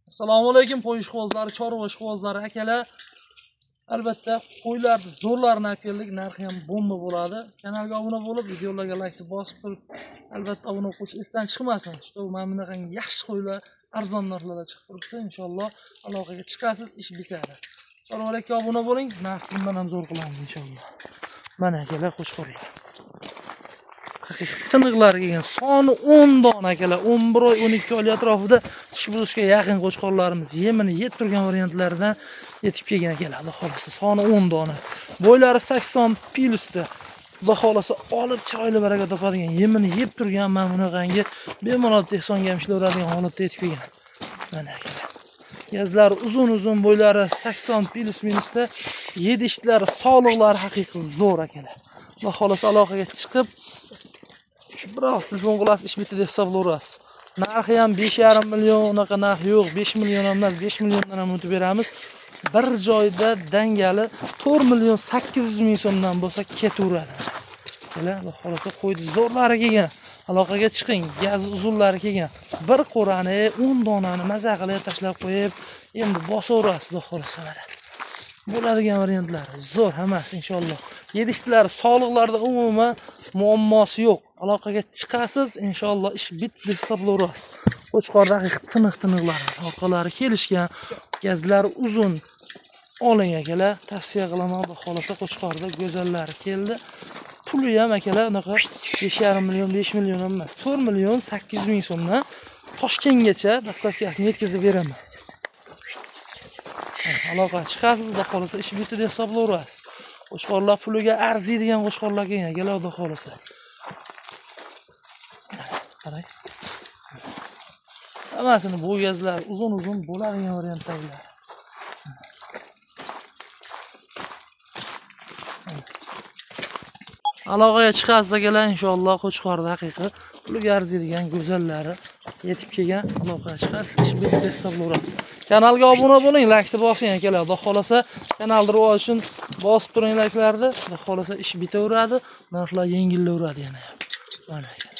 Assalomu alaykum qo'y ishqibozlari, chorva ishqibozlari akalar. Albatta qo'ylarni zo'rlarini olib keldik, narxi ham bomba bo'ladi. Kanalga obuna bo'lib, videolarga like bosib turib, albatta obuna qo'yish esdan chiqmasin. Shu mana bunaqangi yaxshi qo'ylar arzon narxlarda chiqib turibdi. Inshaalloh aloqaga chiqasiz, ish bitadi. Chorvalarga obuna bo'ling, narx bundan ham zo'r qilamiz inshaalloh. Mana akalar qo'chqorlar. Haqiqiy tiniqlari kelgan. Soni 10 dona akalar, 11 oy, 12 oy atrofida tish buzishga yaqin qo'chqorlarimiz yemini yeb turgan variantlardan yetib kelgan akalar. Xudo xolasa soni 10 dona. Bo'ylari 80 plusda. Xudo xolasa olib chiroyli baraka topadigan, yemini yeb turgan mana bunaqangi bemalol ehsonga ham ishlayveradigan holatda yetib kelgan. Mana akalar. Gazlari uzun-uzun, bo'ylari 80 plus minusda, yedishtlari, sog'liqlari haqiqiy zo'r akalar. Xudo xolasa aloqaga chiqib biroz telefon qilasiz, ish bitdi deb hisoblayverasiz. Narxi ham 5,5 million, unaqa narx yo'q, 5 million ham emas, 5 milliondan ham o'tib beramiz. Bir joyda dangali 4 million 800 ming so'mdan bo'lsa ketaveradi. Kelar, xudo xolasa qo'ydi zo'rlari kelgan. Aloqaga chiqing, gaz uzunlari kelgan. Bir qo'rani 10 donani maza qilib tashlab qo'yib, endi bosaverasiz, xudo xolasa mana. Bo'ladigan variantlari zo'r hammasi inshaalloh. Yedishtilari, sog'liqlarida umuman muammosi yo'q. Aloqaga chiqasiz, inshaalloh ish bitdi deb hisoblayverasiz. Qo'chqor haqiqiy tiniq-tiniqlari, orqalari kelishgan, gazlari uzun. Oling akalar, tavsiya qilaman, xudo xolasa qo'chqorda go'zallari keldi. Puli ham akalar unaqa 5,5 million, 5 million ham emas, 4 million 800 ming so'mdan Toshkentgacha dostavkasini yetkazib beraman. Aloqa chiqasiz, xudo xolasa ish bitdi deb hisoblayverasiz. Qo'chqorlar puliga arziydigan qo'chqorlar kelgan akalar, xudo xolasa. Qarang. Hammasini bo'gazlar uzun-uzun bo'ladigan variantlar. Aloqaga chiqasiz akalar, inshaalloh qo'chqorda haqiqiy puliga arziydigan go'zallari yetib kelgan. Aloqaga chiqasiz, ish bitdi deb hisoblayverasiz. Kanalga obuna bo'ling, like bosing akalar. Xudo xolasa kanalni rivoji uchun bosib turing likelarni. Xudo xolasa ish bitaveradi, narxlar yengillayveradi yana ham. Mana akalar.